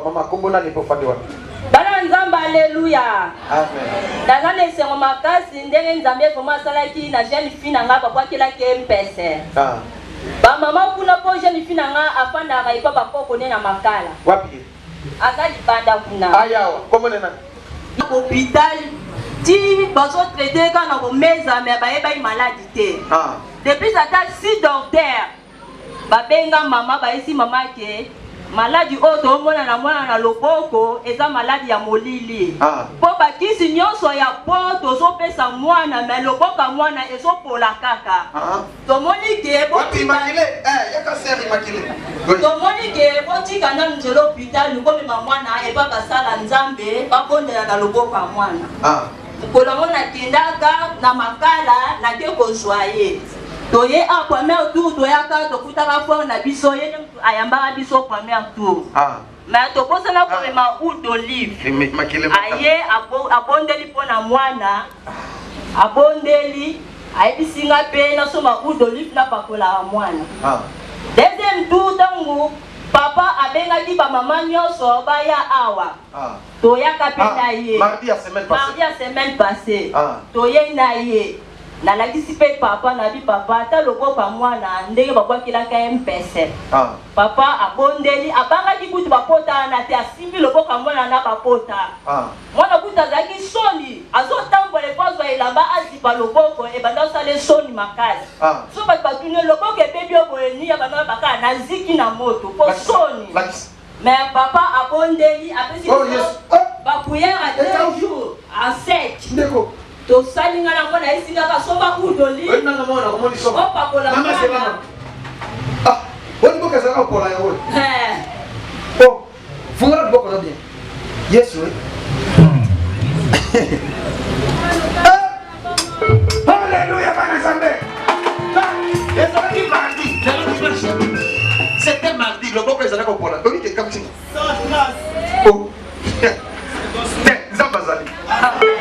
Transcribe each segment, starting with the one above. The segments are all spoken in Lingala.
Mama, kombo nani mpo ofandi wapi? Bana Nzambe, aleluya! Amen. Naza na esengo makasi ndenge Nzambe vraiment asalaki na jeune fille na nga, babwakelaki ye mpese. Ah. Bamama kuna, mpo jeune fille na nga afandaka epa bakoko ne na Makala. Wapi ye? Aza libanda kuna. Ayawa, kombo ne nani? Na hôpital ti bazotraite kaka na komeza, me bayebaki maladi te. Ah. Depuis ata si docteur babenga mama, bayesi mama ke maladi oyo toomona na mwana na loboko eza maladi ya molili. Ah. Mpo bakisi nyonso ya po tozopesa mwana, me loboko ya mwana ezopola kaka. Ah. Tomoni ke Wapi Immaculée? Eh, yaka sœur Immaculée. Oui. Tomoni ke botika nanu nzela hôpital, komema mwana epa basala Nzambe babondela na loboko ya mwana. Ah. Mokolo yango nakendaka na Makala, nake kozwa ye. Toye a premier tour, toyaka tokutaka frère na biso, ye nde mutu ayambaka biso premier tour. Ah. Mais tobosana komema huile d'olive. Immaculée Makala. Aye abondeli mpo na mwana, abondeli, ayebisi nga mpe nasomba huile d'olive napakolaka mwana. Ah. Deuxième tour, ntango papa abengaki bamama nyonso baya awa, Ah. toyaka mpe Ah, na ye. Mardi ya semaine passée. Mardi ya semaine passée. Ah. Toye na ye, nalakisi mpe papa na bi papa ata loboko ya mwana ndenge babwakelaka ye mpese. Ah. Papa abondeli, abangaki kutu bapota wana te, asimbi loboko ya mwana na bapota. Ah. Mwana kutu azalaki soni, azotambola epo azwa elamba azipa loboko, ebanda osala esoni makasi. Ah. So bato batuni ye, loboko ebebi yo boye ni ya banda bakaka naziki na moto po soni. Lakisa. Mais papa abondeli, apesi Oh, biso yes. Ah. baprière ya Eta- deux jours en sec. Ndeko. Tosali nga na mwana, ayesi ngaka somba huile d'olive. Oyebi nanga mwana komoni somo. Opakola Mama mwana. c'est mama. Ah, oyebi boka ezalaka kopola yango. Eh. Oh, fungola loboko na bien. Yesu. Eh. Alléluia, bana Nzambe. Ezalaki mardi, lelo dimanche. C'était mardi, loboko ezalaki kopola. Oyebi ke kamsi. Oh. Te, Nzambe azali.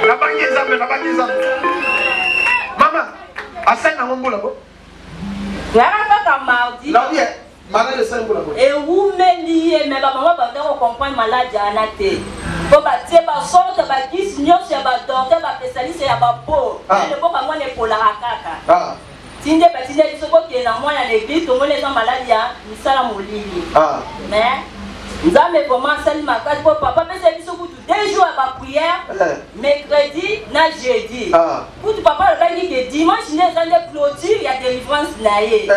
Nabangi Nzambe, nabangi Nzambe. Mama, asali nango mbula bo. Toyaka kaka mardi. Nabi, eh, malade esali mbula bo. Ewumeli ye, me bamama banda kocomprendre maladi wana te, mpo batie basorte bakisi nyonso ya badocteur, baspecialiste ya bapo. Ah. Loboko ya mwana epolaka kaka. Ah, Ti nde batindi biso kokende na mwana na église, tomoni eza maladi ya misala molili. Ah. Mais Nzambe vraiment asali makasi, mpo papa apesa biso kutu 2 jours ya baprière, Eh. mercredi na jeudi. Ah. Kutu papa alobaki ke dimanche nde eza nde clôture ya délivrance na ye. Eh.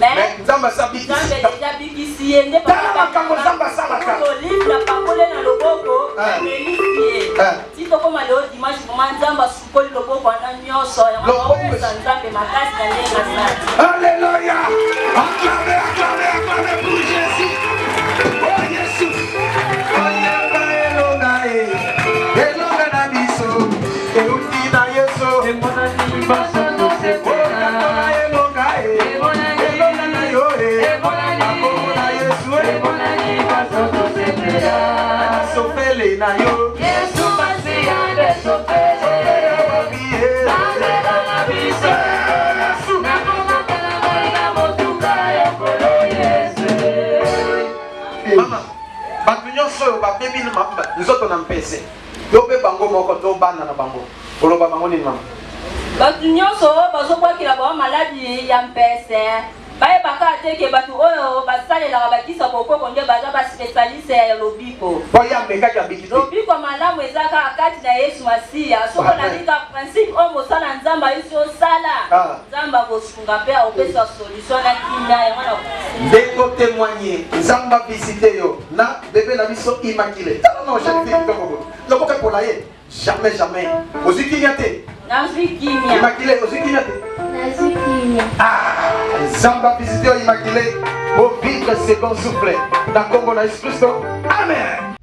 Mais Mais Nzambe asabikisi. Nzambe deja bikisi ye nde. Tala makambo Nzambe asalaka. Olive na pakole na loboko, Eh. amelisi ye. Eh. Ti tokóma lelo dimanche, vraiment Nzambe asukoli loboko wana nyonso yango. Loboko. Naopesa Nzambe makasi na ndenge asali. Alléluia! Acclamez, acclamez, acclamez pour Jésus! Oh Jésus! Oyamba elonga e, elonga na biso, euti na Yesu. Oyamba elonga e, elonga na yo e, akombo na Yesu e, nasopele na yo. Yesu Masiya nde sopele. Wapi e? Nzela na biso. Yesu! Nakomata na ngai na motuka ya Nkolo Yesu. Mama, bato nyonso oyo babebi na nzoto na mpese, to mpe bango moko to bana na bango, oloba bango nini, mama? Bato nyonso oyo bazobwakela bango maladi ya mpese, bayebaka te ke bato oyo basalelaka bakisa bokoko nde baza baspecialiste ya lobiko. Po ye amekaki, abiki te. Lobiko malamu eza kaka kati na Yesu Masiya. Soki Amen. olandi ka principe oyo mosala Nzambe ayisi osala, Ah. Nzambe akosunga mpe akopesa solution na kimia yango na. Ndeko, témoigne, Nzambe avisite yo na bebe na biso Immaculé. Tala na jeune fille kitoko boye, loboko epola ye jamais jamais. Ozwi kimia te? Nazwi kimia. Immaculé, ozwi kimia te? Nazwi kimia. Ah, Nzambe avisite yo Immaculé po vivre second souffle na nkombo na Yesu Kristo, amen.